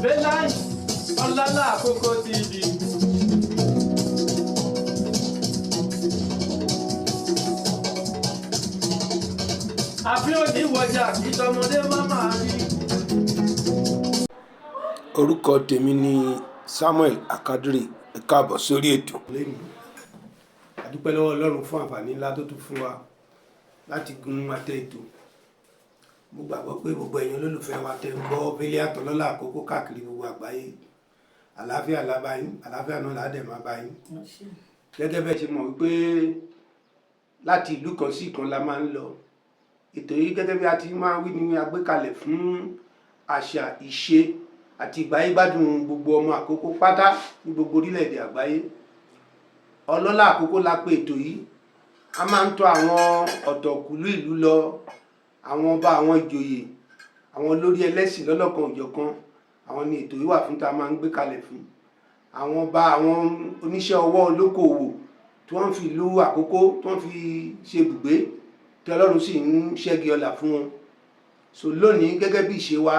Valiant Ọlọ́lá Àkókò TV. Àfi òní wọjà kí tọmọdé má máa rí. Orúkọ tèmi ni Samuel Akadiri. Ẹ káàbọ̀ sórí ètò. Lẹ́nu a dúpẹ́ lọ́wọ́ Ọlọ́run fún àǹfààní ńlá tó tún fún wa láti gun àtẹ ètò. Mo gbàgbọ́ pé gbogbo ẹ̀yin olólùfẹ́ wa tẹ́ ń gbọ́ Valiant Ọlọ́lá Àkókò káàkiri gbogbo àgbáyé, àlàáfíà la bá yín, àlàáfíà náà la dẹ̀ máa bá yín. Gẹ́gẹ́ bẹ́ẹ̀ ṣe mọ̀ wípé láti ìlú kan sí ìkan la máa ń lọ. Ètò yìí, gẹ́gẹ́ bí a ti máa ń wí, ní a gbé kalẹ̀ fún àṣà, ìṣe àti ìgbáyégbádùn gbogbo ọmọ Àkókò pátá ní gbogbo orílẹ̀-èdè àgbáyé. Ọlọ́lá Àkókò la pè ètò yìí. A máa ń tọ̀ àwọn ọ̀tọ̀kùlú ìlú lọ, àwọn ọba, àwọn ìjòyè, àwọn olórí ẹlẹ́sìn lọ́lọ́kan òjọ̀kan. Àwọn ni ètò yìí wà fún, tá a máa ń gbé kalẹ̀ fún àwọn ọba, àwọn oníṣẹ́ ọwọ́, olókoòwò tí wọ́n fi ìlú Àkókò tí wọ́n fi ṣe ibùgbé, tí Ọlọ́run sì ń ṣẹ́gi ọlà fún wọn. So lónìí, gẹ́gẹ́ bí ìṣe wa,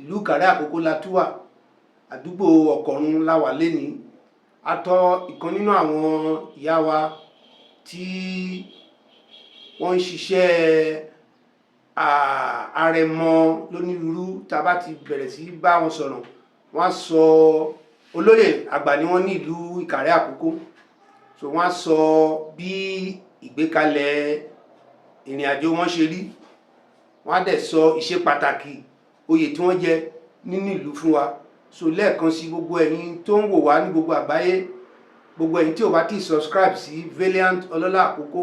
ìlú Ìkàrẹ́ Àkókò la tún wà. Àdúgbò Ọ̀kọ̀run la wà lénìí. A tọ̀ ìkan nínú àwọn ìyá wa tí wọ́n ń ṣiṣẹ́ àrẹ̀mọ lónírúurú. Tá a bá ti bẹ̀rẹ̀ sí bá wọn sọ̀rọ̀, wọ́n á sọ. Olóyè àgbà ni wọ́n ní ìlú Ìkàrẹ́ Àkókò. So wọ́n á sọ bí ìgbékalẹ̀ ìrìn àjò wọn ṣe rí, wọ́n á dẹ̀ sọ ìṣe pàtàkì oyè tí wọ́n jẹ nínú ìlú fún wa. So lẹ́ẹ̀kan sí, gbogbo ẹ̀yin tó ń wò wá ní gbogbo àgbáyé, gbogbo ẹ̀yin tí ò bá ti subscribe sí Valiant Ọlọ́lá Àkókò,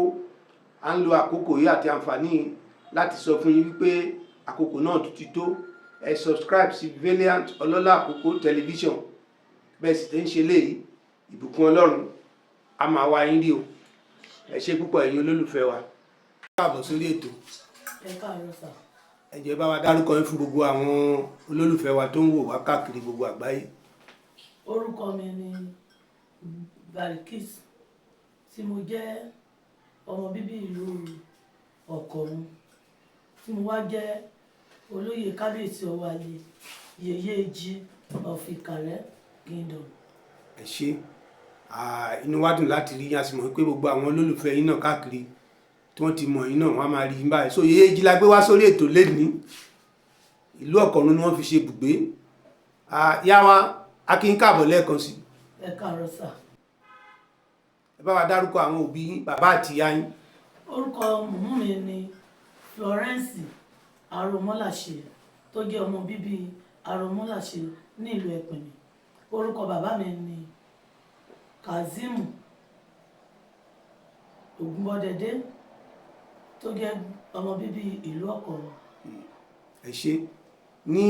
à ń lo àkókò yìí àti àǹfààní láti sọ fún yín wípé àkókò náà tún ti tó. Ẹ subscribe sí Valiant Ọlọ́lá Àkókò Television. Bẹ́ẹ̀ sì tẹ́ ń ṣe léyìí, ìbùkún Ọlọ́run a máa wá yín rí o. Ẹ ṣé púpọ̀, ẹ̀yin olólùfẹ́ wa. Káàbọ̀ sórí ètò. Ẹ káàárọ̀ sà. Ẹ jẹ́ bá wa dárúkọ yín fún gbogbo àwọn olólùfẹ́ wa tó ń wò wá káàkiri gbogbo àgbáyé. Orúkọ mi ni Barikis, tí mo jẹ́ ọmọ bíbí ìlú Ọ̀kọ̀run, tí mo wá jẹ́ olóyè kábíyèsí Ọwálé, Yèyé Èjì of Ìkàrẹ́ Kingdom. Ẹ ṣé. Inú wa dùn láti rí yín. A sì mọ̀ pé gbogbo àwọn olólùfẹ́ yín náà káàkiri tí wọ́n ti mọ̀ yín náà, wọ́n á máa rí yín báyìí. So Yèyé Èjì la gbé wá sórí ètò lénìí. Ìlú Ọ̀kọ̀run ni wọ́n fi ṣe ibùgbé. Yá wa, a kí yín káàbọ̀ lẹ́ẹ̀kan sí. Ẹ káàárọ̀ sà. Ẹ bá wa dárúkọ àwọn òbí yín, bàbá àti ìyá yín. Orúkọ mummy mi ni Florence Aromọ́làṣe, tó jẹ́ ọmọ bíbí Aromọ́làṣe ní ìlú Ẹ̀pìnì. Orúkọ bàbá mi ni Kazeem Ògúnbọ́dẹdé, tó jẹ́ ọmọ bíbí ìlú Ọ̀kọ̀run. Ẹ ṣé. Ní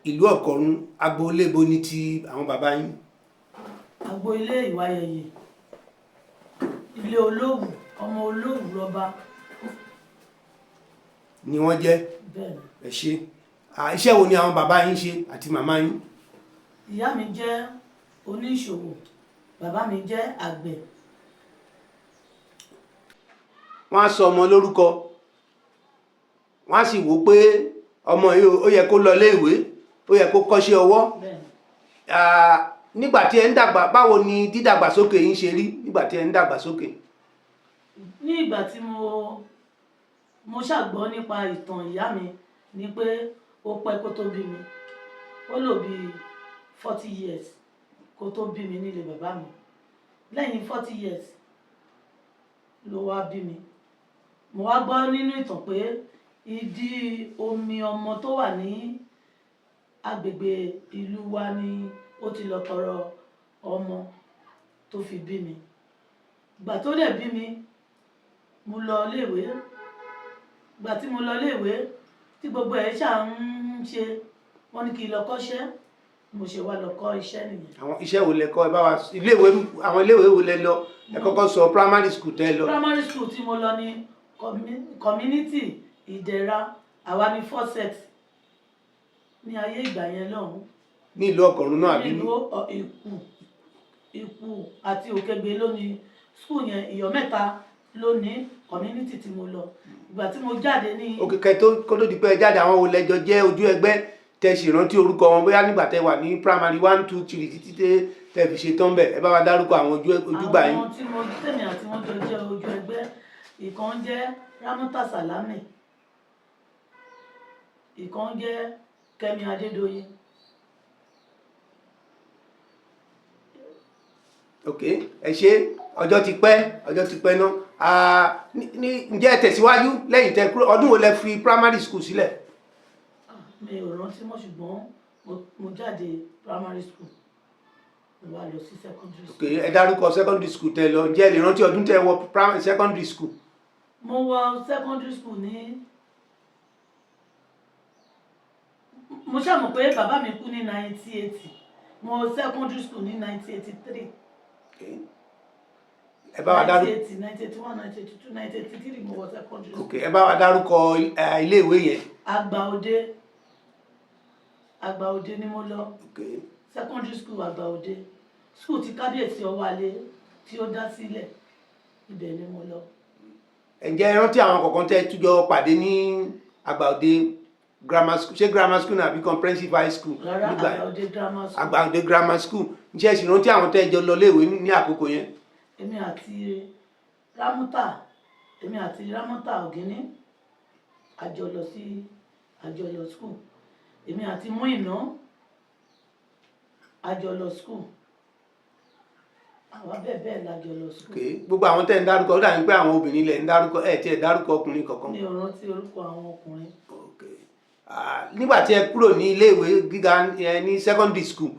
ìlú Ọ̀kọ̀run, agboolé bo ní ti àwọn bàbá yín? Agbo ilé Ìwáyẹyè, ilé Olówù, ọmọ Olówù lọ́ba. Ni wọ́n jẹ́? Bẹ́ẹ̀ ni. Ẹ ṣé. Iṣẹ́ wo ni àwọn bàbá yín ṣe àti màmá yín? Ìyá mi jẹ́ oníṣòwò, bàbá mi jẹ́ àgbẹ̀. Wọ́n á sọ ọmọ lórúkọ, wọ́n á sì wò pé ọmọ yìí, ó yẹ kó lọ iléèwé, ó yẹ kó kọ́ṣẹ́ ọwọ́. Bẹ́ẹ̀ ni. Nígbà tí ẹ ń dàgbà, báwo ni dídàgbàsókè yín ṣe rí nígbà tí ẹ ń dàgbà sókè? Ní ìgbà tí mo ṣàgbọ́ nípa ìtàn ìyá mi ni pé ó pẹ́ kó tó bí mi. Ó lò bí 40 years kó tó bí mi nílé bàbá mi. Lẹ́yìn 40 years ló wá bí mi. Mo wá gbọ́ nínú ìtàn pé ìdí omi ọmọ tó wà ní agbègbè ìlú wa ni ó ti lọ tọrọ ọmọ tó fi bí mi. Ìgbà tó dẹ̀ bí mi, mo lọ iléèwé. Ìgbà tí mo lọ iléèwé, tí gbogbo ẹ̀ ṣà ń ṣe, wọ́n ní kí n lọ kọ́ṣẹ́. Mo ṣe wá lọ kọ́ iṣẹ́ nìyẹn. Àwọn iṣẹ́ wo lẹ kọ́? Ẹ bá wa iléèwé, àwọn iléèwé wo lẹ lọ? Ẹ kọ́kọ́ sọ primary school tẹ́ lọ. Primary school tí mo lọ ní community Ìdẹ̀ra. Àwa ní first set ní ayé ìgbà yẹn lọ́hùn. Ní ìlú Ọ̀kọ̀run náà, àbí? Nílùú Ìkù, Ìkù àti Òkègbè ló ní school yẹn. Ìyọ̀mẹ́ta ló ní community tí mo lọ. Ìgbà tí mo jáde ní Òkè kẹ tó kó tó di pé ẹ jáde, àwọn wo lẹjọ jẹ́ ojú ẹgbẹ́ Tẹ́ sì rántí orúkọ wọn, bóyá nígbà tẹ́ wà ní primary one, two, three, títí tẹ́ fi ṣe tán bẹ̀, ẹ bá wa dárúkọ àwọn ojúgbà yín. Àwọn tí mo tèmi àti wọn jọ jẹ́ ojú ẹgbẹ́, ìkan jẹ́ Ramota Salami, ìkan jẹ́ Kẹ́mi Adédoyin. Ok, ẹ ṣé, ọjọ́ ti pẹ́, ọjọ́ ti pẹ́ náà. Ǹjẹ́ ẹ tẹ̀síwájú lẹ́yìn tẹ́ kúrò? Ọdún wo lẹ fi primary school sílẹ̀? Ah, mi ò rántí mọ́, ṣùgbọ́n mo jáde primary school, mo wá lọ sí secondary Ok, school. ẹ dárúkọ secondary school tẹ́ lọ. Ǹjẹ́ ẹ lè rántí ọdún tẹ́ wọ primary secondary school? Mo wọ secondary school ní, mo ṣàmọ̀ pé bàbá mi kú ní 1980, mo wọ secondary school ní 1983. Ok, ẹ bá wa dárúkọ. 1980, 1981, 1982, 1983 mo wọ secondary Ok, school. ẹ bá wa dárúkọ iléèwé yẹn. Àgbàòde, Àgbàòde ni mo lọ. Ok. Secondary school Àgbàòde, school ti Kábíyèsí Ọwálé tí ó dá sílẹ̀, ibẹ̀ ni mo lọ. Ǹjẹ́ ẹ rántí àwọn kọ̀ọ̀kan tẹ́ tújọ pàdé ní Àgbàòde grammar school? Ṣé grammar school náà àbí comprehensive high school? Rárá. Nígbà yẹn? Àgbàòde grammar school. Àgbàòde grammar school. Ǹjẹ́ ẹ sì rántí àwọn tẹ́ jọ lọ léèwé ní àkókò yẹn? Èmi àti Rámọ́tà, èmi àti Rámọ́tà Ògínní, a jọ lọ sí, a jọ lọ school. Èmi àti Múìná, a jọ lọ school. Àwa bẹ́ẹ̀ bẹ́ẹ̀ la jọ lọ school. Ok, gbogbo àwọn tẹ́ ń dárúkọ, ó dàbí pé àwọn obìnrin lẹ̀ ń dárúkọ, ẹ̀ tí ẹ̀ dárúkọ ọkùnrin kankan. Mi ò rántí orúkọ àwọn ọkùnrin. Ok. Nígbà tí ẹ kúrò ní iléèwé gíga ẹ ní secondary school,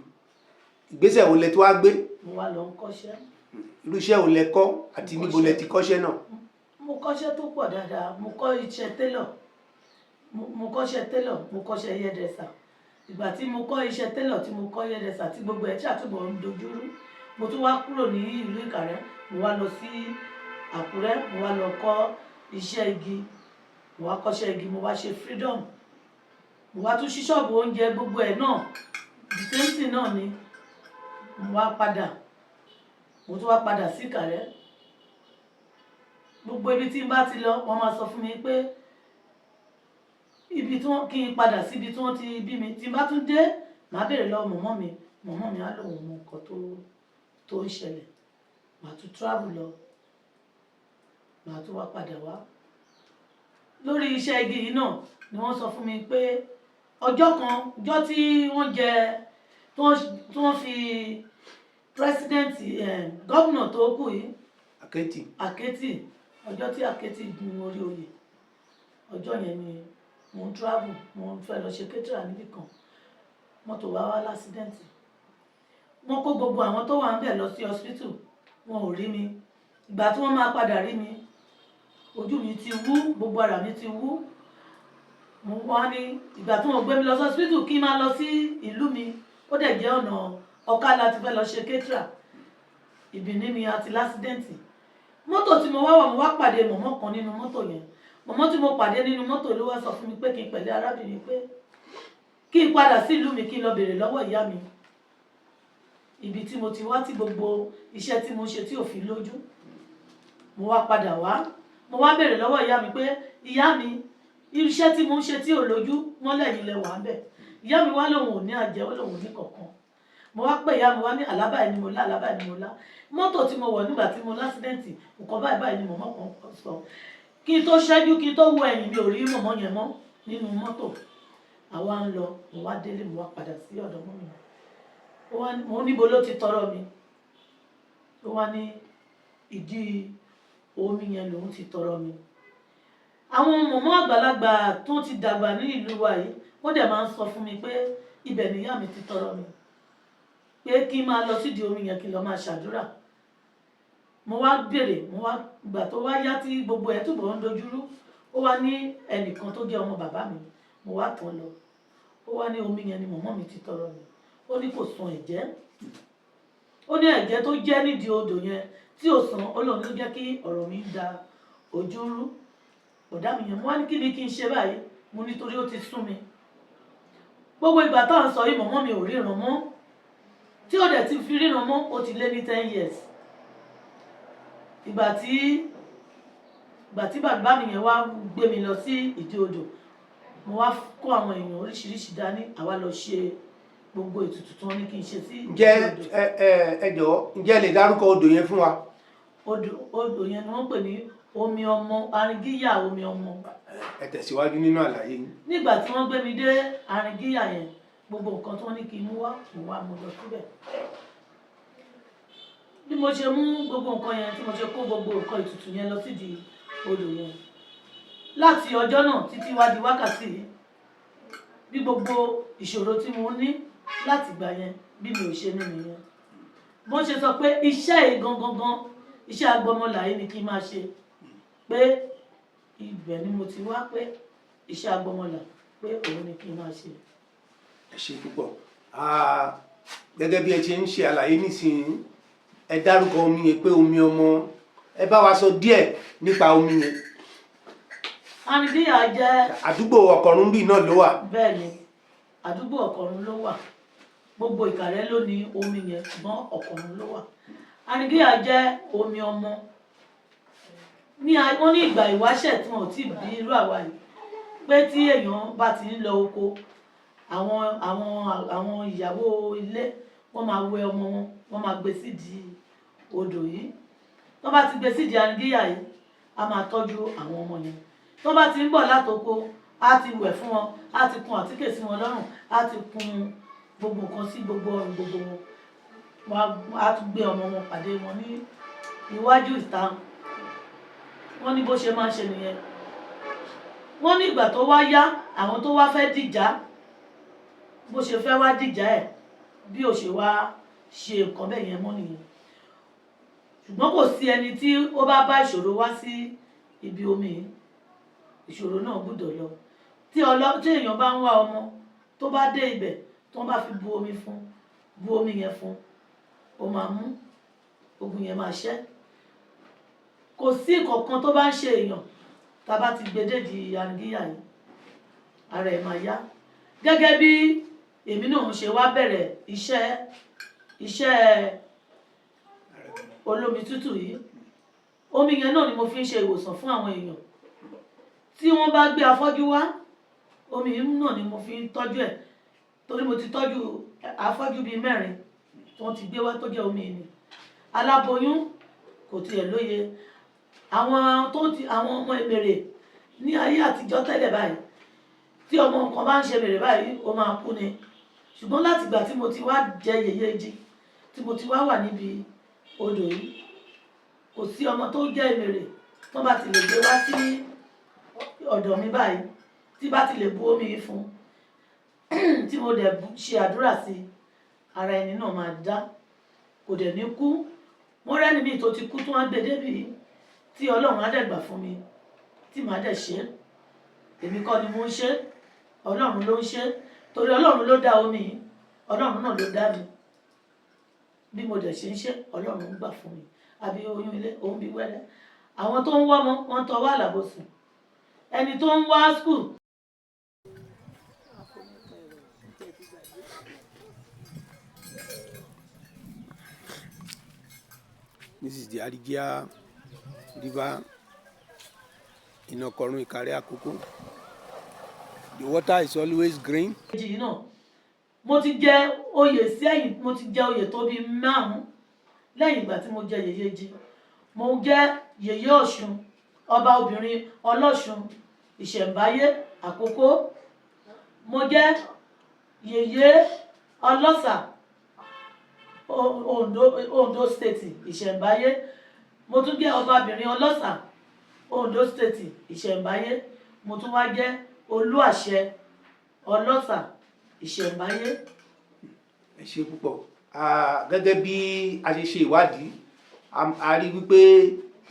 ìgbésẹ̀ wo lẹ tó wá gbé? Mo wá lọ ń kọ́ṣẹ́. Irú iṣẹ́ wo lẹ kọ́ àti níbo lẹ ti kọ́ṣẹ́ náà? Mo kọ́ṣẹ́ tó pọ̀ dáadáa. Mo kọ́ iṣẹ́ télọ̀, mo kọ́ṣẹ́ télọ̀, mo kọ́ṣẹ́ hairdresser. Ìgbà tí mo kọ́ iṣẹ́ télọ̀, tí mo kọ́ hairdresser, tí gbogbo ẹ̀ ṣàtúbọ̀ ń dojúrú, mo tún wá kúrò ní ìlú Ìkàrẹ́, mo wá lọ sí Àkúrẹ́, mo wá lọ kọ́ iṣẹ́ igi. Mo wá kọ́ṣẹ́ igi, mo wá ṣe freedom, mo wá tún ṣí ṣọ́ọ̀bù oúnjẹ. Gbogbo ẹ̀ náà, the same thing náà ni. Mo wá padà, mo tún wá padà sí Ìkàrẹ́. Gbogbo ibi tí n bá ti lọ, wọ́n máa sọ fún mi pé ibi tí wọ́n kí n padà síbi tí wọ́n ti bí mi. Tí n bá tún dé, màá béèrè lọ́wọ́ mọ̀mọ́ mi, mọ̀mọ́ mi á lòun mọ nǹkan tó ń ṣẹlẹ̀. Màá tún travel lọ, màá tún wá padà wá. Lórí iṣẹ́ igi yìí náà ni wọ́n sọ fún mi pé ọjọ́ kan, ọjọ́ tí wọ́n jẹ, tí wọ́n fi president, gómìnà tó kù yìí, Àkẹ́tì. Àkẹ́tì, ọjọ́ tí Àkẹ́tì gun orí oyè, ọjọ́ yẹn ni mo ń travel, mo ń fẹ́ lọ ṣe kétìrà níbì kan. Mọ́tò wá wá l'accident. Wọ́n kó gbogbo àwọn tó wà ń bẹ̀ lọ sí hospital, wọn ò rí mi. Ìgbà tí wọ́n máa padà rí mi, ojú mi ti wú, gbogbo ara mi ti wú. Mo wá ní ìgbà tí wọ́n gbé mi lọ sí hospital kí n máa lọ sí ìlú mi, ó dẹ̀ jẹ́ ọ̀nà Ọ̀ká láti fẹ́ lọ ṣe kétìrà. Ìbíní ni a ti l'accident. Mọ́tò tí mo wá wà, mo wá pàdé mọ̀mọ́ kan nínú mọ́tò yẹn. Mọ̀mọ́ tí mo pàdé nínú mọ́tò ló wá sọ fún mi pé kí n pẹ̀lẹ́ arábìnrin, pé kí n padà sí ìlú mi, kí n lọ béèrè lọ́wọ́ ìyá mi ibi tí mo ti wá, tí gbogbo iṣẹ́ tí mo ṣe tí ò fi lójú. Mo wá padà wá, mo wá béèrè lọ́wọ́ ìyá mi pé, ìyá mi, iṣẹ́ tí mo ń ṣe tí ò lójú, wọ́n lẹ́yìn lẹ wà ń bẹ̀. Ìyá mi wá lòun ò ní àjẹ́, ó lòun ò ní kankan. Mo wá pè ìyá mi wá ní àlábà ni mo lá, àlábà ni mo lá, mọ́tò tí mo wọ̀ nígbà tí mo l'accident, nǹkan báyìí báyìí ni mọ̀mọ́ kan sọ. Kí n tó ṣẹ́jú, kí n tó wo ẹ̀yìn, mi ò rí mọ̀mọ́ yẹn mọ́ nínú mọ́tò. Àwa ń lọ, mo wá délé, mo wá padà sí ọ̀dọ̀ mọ́ mi. Ó wá ní, mo níbo ló ti tọrọ mi? Ó wá ní ìdí omi yẹn lòun ti tọrọ mi. Àwọn mọ̀mọ́ àgbàlagbà tó ti dàgbà ní ìlú wa yìí, wọ́n dẹ̀ máa ń sọ fún mi pé ibẹ̀ nìyá mi ti tọrọ mi, pé kí n máa lọ sídìí omi yẹn, kí n lọ máa ṣàdúrà. Mo wá béèrè, mo wá gbà tó wá yá tí gbogbo ẹ̀ túbọ̀ ń dojúrú, ó wá ní ẹnìkan tó jẹ́ ọmọ bàbá mi, mo wá tán lọ. Ó wá ní omi yẹn ni mọ̀mọ́ mi ti tọrọ mi. Ó ní kò sun ẹ̀jẹ̀, ó ní ẹ̀jẹ̀ tó jẹ́ nídìí odò yẹn tí ò sàn, ó lóun ló jẹ́ kí ọ̀rọ̀ mi da ojú rú. Ọ̀dà mi yẹn, mo wá ní kí ni kí n ṣe báyìí? Mo nítorí ó ti sún mi. Gbogbo ìgbà tá à ń sọ yìí, mọ̀mọ́ mi ò ríran mọ́. Tí ó dẹ̀ ti fi ríran mọ́, ó ti lé ní 10 years. Ìgbà tí bàbá mi yẹn wá gbé mi lọ sí ìdí odò. Mo wá kó àwọn èèyàn oríṣiríṣi dání, àwa lọ ṣe gbogbo ètùtù tí wọ́n ní kí n ṣe sí Ǹjẹ́ odò. Ẹ jọ̀wọ́, ǹjẹ́ ẹ lè dárúkọ odò yẹn fún wa? Odò yẹn ni wọ́n pè ní omi ọmọ, Aringíyà omi ọmọ. Ẹ tẹ̀síwájú nínú àlàyé yín. Nígbà tí wọ́n gbé mi dé Aringíyà yẹn, gbogbo nǹkan tí wọ́n ní kí n mú wá, mo wá, mo lọ síbẹ̀. Bí mo ṣe mú gbogbo nǹkan yẹn, tí mo ṣe kó gbogbo nǹkan ètùtù yẹn lọ sídìí odò yẹn, láti ọjọ́ náà títí wá di wákàtí yìí, bí gbogbo ìṣòro tí mo ní láti ìgbà yẹn bí mi ò ṣe ní nìyẹn. Bó ṣe sọ pé iṣẹ́ yìí gangan gan, iṣẹ́ agbọmọlà yìí ni kí n máa ṣe, pé ibẹ̀ ni mo ti wá, pé iṣẹ́ agbọmọlà, pé òun ni kí n máa ṣe. Ẹ ṣe púpọ̀. Gẹ́gẹ́ bí ẹ ṣe ń ṣe àlàyé nísìnyí, ẹ dárúkọ omi yẹn pé omi ọmọ. Ẹ bá wa sọ díẹ̀ nípa omi yẹn. Aringíyà jẹ́ Àdúgbò Ọ̀kọ̀run bíi náà ló wà? Bẹ́ẹ̀ ni, àdúgbò Ọ̀kọ̀run ló wà. Gbogbo Ìkàrẹ́ ló ní omi yẹn, ṣùgbọ́n Ọ̀kọ̀run ló wà. Aringíyà jẹ́ omi ọmọ ní wọ́n ní ìgbà ìwáṣẹ̀ tí wọn ò tí ì bí irú àwa yìí, pé tí èèyàn bá ti ń lọ oko, àwọn ìyàwó ilé, wọ́n máa wẹ ọmọ wọn, wọ́n máa gbé sídìí odò yìí. Tó bá ti gbé sídìí Aringíyà yìí, a máa tọ́jú àwọn ọmọ yẹn. Tó bá ti ń bọ̀ látoko, á ti wẹ̀ fún wọn, á ti kun àtíkè sí wọn lọ́rùn, á ti kun gbogbo nǹkan sí gbogbo ọrùn gbogbo wọn. Á tún gbé ọmọ wọn pàdé wọn ní iwájú ìta. Wọ́n ní bó ṣe máa ń ṣe nìyẹn. Wọ́n ní ìgbà tó wá yá, àwọn tó wá fẹ́ dìjà, bó ṣe fẹ́ wá dìjà ẹ̀, bí ò ṣe wá ṣe nǹkan bẹ́ẹ̀ yẹn mọ́ nìyẹn. Ṣùgbọ́n kò sí ẹni tí ó bá bá ìṣòro wá sí ibi omi yìí, ìṣòro náà gbọ́dọ̀ lọ. Tí èèyàn bá ń wá ọmọ, tó bá dé ibẹ̀, tí wọ́n bá fi bu omi fún, bu omi yẹn fún, ó máa mú ogun yẹn, máa ṣẹ́. Kò sí nǹkan tó bá ń ṣe èèyàn, tá a bá ti gbé dédi Aringíyà yìí, ara ẹ̀ máa yá. Gẹ́gẹ́ bí èmi náà ń ṣe wá bẹ̀rẹ̀ iṣẹ́ olómi tútù yìí, omi yẹn náà ni mo fi ń ṣe ìwòsàn fún àwọn èèyàn. Tí wọ́n bá gbé afọ́jú wá, omi yìí náà ni mo fi ń tọ́jú ẹ̀, torí mo ti tọ́jú afọ́jú bíi mẹ́rin tí wọ́n ti gbé wá tó jẹ́ omi yìí ni. Aláboyún kò tiẹ̀ lóye, àwọn tó ti àwọn ọmọ èmèrè ní ayé àtijọ́ tẹ́lẹ̀ báyìí, tí ọmọ kan bá ń ṣe mèrè báyìí, ó máa kú ni. Ṣùgbọ́n láti ìgbà tí mo ti wá jẹ yèyé jí, tí mo ti wá wà níbi odò yìí, kò sí ọmọ tó jẹ́ èmèrè tó bá ti lè gbé wá sí ọ̀dọ̀ mi báyìí, tí bá ti lè bu omi yìí fún, tí mo dẹ̀ ṣe àdúrà sí, ara ẹni náà máa dá, kò dẹ̀ ní kú. Mo rẹ́ni mi tó ti kú tó wá gbé débì yìí, tí Ọlọ́run á dẹ̀ gbà fún mi, tí màá dẹ̀ ṣe é. Èmi kọ́ ni mo ń ṣe é, Ọlọ́run ló ń ṣe é, torí Ọlọ́run ló dá omi yìí, Ọlọ́run náà ló dá mi. Bí mo dẹ̀ ṣe ń ṣe, Ọlọ́run ń gbà fún mi. Àbí oyún ilé òun bí wẹ́rẹ́, àwọn tó ń wọ́mọ, wọ́n ń tọwọ́ àlàbòsùn, ẹni tó ń wá school. This is the Arigia River in Okorun, Ikare Akoko. The water is always green. Kejì yìí náà, mo ti jẹ oyè sí ẹ̀yìn. Mo ti jẹ oyè tó bíi márùn lẹ́yìn ìgbà tí mo jẹ yèyé jí. Mo jẹ yèyé Ọ̀ṣun, ọba obìnrin ọlọ́ṣun ìṣẹ̀ǹbáyé Àkókó. Mo jẹ yèyé ọlọ́sà Ondo State ìṣẹ̀ǹbáyé. Mo tún jẹ́ ọbabìnrin ọlọ́sà Ondo State ìṣẹ̀ǹbáyé. Mo tún wá jẹ́ olú àṣẹ ọlọ́sà ìṣẹ̀ǹbáyé. Ẹ ṣe púpọ̀. Gẹ́gẹ́ bí a ṣe ṣe ìwádìí, a rí wípé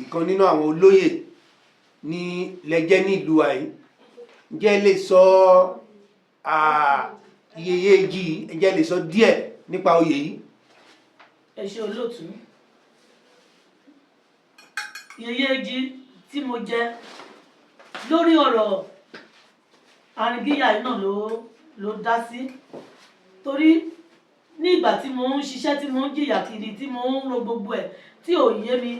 ìkan nínú àwọn olóyè ní lẹ́jẹ́ ní ìlú wa yìí. Ǹjẹ́ ẹ lè sọ yèyé jí, ǹjẹ́ ẹ lè sọ díẹ̀ nípa oyè yìí? Ẹ ṣe, olóòtú. Yèyé jí tí mo jẹ, lórí ọ̀rọ̀ Aringíyà yìí náà ló dá sí, torí ní ìgbà tí mo ń ṣiṣẹ́, tí mo ń jìyà kiri, tí mo ń ro gbogbo ẹ̀ tí ò yé mi,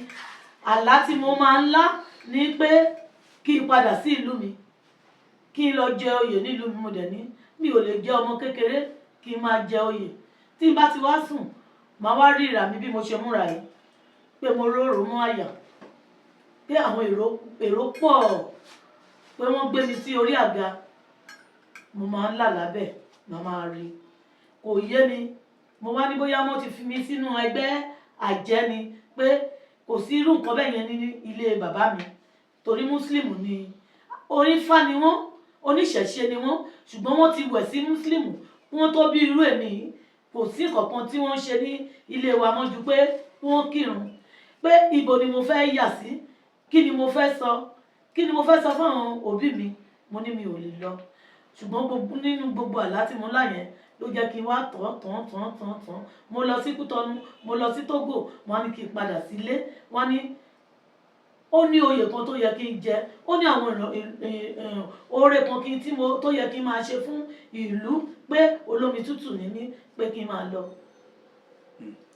àlá tí mo máa ń lá ní pé kí n padà sí ìlú mi. Kí n lọ jẹ oyè nílùú mi. Mo dẹ̀ ní mi ò lè jẹ́ ọmọ kékeré kí n máa jẹ oyè. Tí n bá ti wá sùn, màá wá rí ìrà mi bí mo ṣe múra yìí, pé mo róró mọ́ àyà, pé àwọn èrò pọ̀, pé wọ́n gbé mi sí orí àga. Mo máa ń là lábẹ́, màá máa rí, kò yé mi. Mo wá ní bóyá wọ́n ti fi mi sínú ẹgbẹ́ àjẹ́ ni, pé kò sí irú nǹkan bẹ́ẹ̀ yẹn ní ilé bàbá mi, torí Mùsùlùmù ni, onífá ni wọ́n, oníṣẹ̀ṣe ni wọ́n, ṣùgbọ́n wọ́n ti wẹ̀ sí Mùsùlùmù kí wọ́n tó bí irú èmi yìí. Kò sí kankan tí wọ́n ń ṣe ní ilé wa mọ́ ju pé wọ́n kírun. Pé ibo ni mo fẹ́ yà sí? Kí ni mo fẹ́ sọ? Kí ni mo fẹ́ sọ fún àwọn òbí mi? Mo ní mi ò lè lọ. Ṣùgbọ́n gbogbo nínú gbogbo àlá tí mo lá yẹn ló jẹ́ kí n wá tán tán tán tán tán. Mo lọ sí Kútọ́nù, mo lọ sí Tógò, wọ́n á ní kí n padà sílé. Wọ́n ní ó ní oyè kan tó yẹ kí n jẹ, ó ní àwọn oore kan kí n tí mo tó yẹ kí n máa ṣe fún ìlú, pé olómi tútù ní mí, pé kí n máa lọ.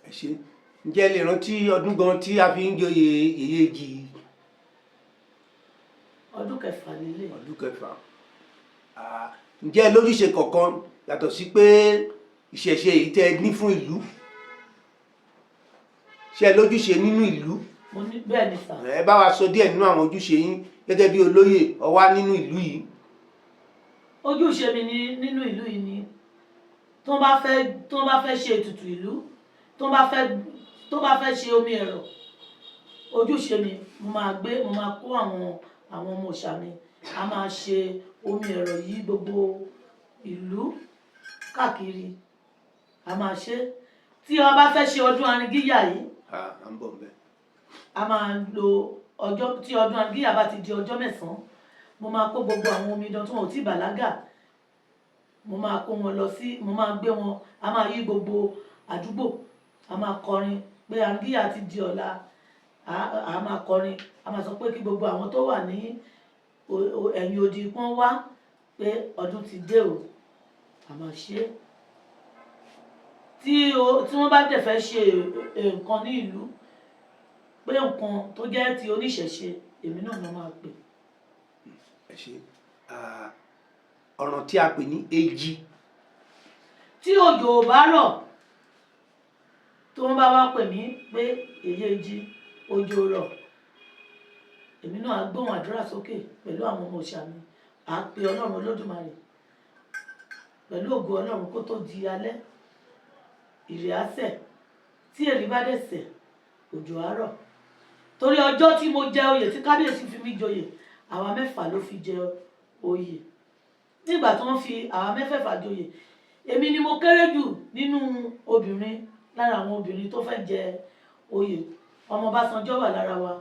Ẹ ṣe. Ǹjẹ́ ẹ lè rántí ọdún gan tí a fi ń joyè Yèyé Èjì? Ọdún kẹfà lélẹ̀. Ọdún kẹfà. Ah, ǹjẹ́ ẹ lójúṣe kọ̀ọ̀kan yàtọ̀ sí pé ìṣẹ̀ṣe èyí tẹ́ ẹ ní fún ìlú? Ṣé ẹ lójúṣe nínú ìlú? Mo ní, bẹ́ẹ̀ ni sà. Ẹ bá wa sọ díẹ̀ nínú àwọn ojúṣe yín gẹ́gẹ́ bí olóyè ọwá nínú ìlú yìí. Ojúṣe mi ní nínú ìlú yìí ni tó bá fẹ́ ṣe ètùtù ìlú, tó bá fẹ́ ṣe omi ẹ̀rọ, ojúṣe mi, mo máa kó àwọn ọmọ òòṣà mi, a máa ṣe omi ẹ̀rọ yìí gbogbo ìlú káàkiri, a máa ṣe. Tí wọ́n bá fẹ́ ṣe ọdún Aringíyà yìí, Ah, à ń bọ̀ nbẹ̀. a máa lo ọjọ́ tí ọdún Aringíyà bá ti di ọjọ́ 9, mo máa kó gbogbo àwọn omidan tí wọn ò tí bàlágà, mo máa kó wọn lọ sí, mo máa gbé wọn, a máa yí gbogbo àdúgbò, a máa kọrin pé Aringíyà ti di ọ̀la. A máa kọrin, a máa sọ pé kí gbogbo àwọn tó wà ní ẹ̀yìn odi pọ́n wá, pé ọdún ti dé o. A máa ṣe é. Tí wọ́n bá dẹ̀ fẹ́ ṣe nǹkan ní ìlú, pé nǹkan tó jẹ́ ti oníṣẹ̀ṣe, èmi náà ló máa pè. Ẹ ṣe. Ah, ọ̀ràn tí a pè ní èjì. Tí òjò ò bá rọ̀, tó ń bá wá pè mí pé èyí jí òjò rọ̀, èmi náà á gbóhùn àdúrà sókè pẹ̀lú àwọn ọmọ òòṣà mi, à á pe Ọlọ́run Olódùmarè. Pẹ̀lú ògo Ọlọ́run, kó tó di alẹ́, ìrì á sẹ̀. Tí èrì bá dẹ̀ sẹ̀, òjò á rọ̀. Torí ọjọ́ tí mo jẹ oyè, tí kábíyèsí fi mí joyè, àwa mẹ́fà ló fi jẹ oyè. Nígbà tí wọ́n fi àwa mẹ́fẹ̀ẹ̀fà joyè, èmi ni mo kéré jù nínú obìnrin, lára àwọn obìnrin tó fẹ́ jẹ oyè. Ọmọ Ọbásanjọ́ wà lára wa,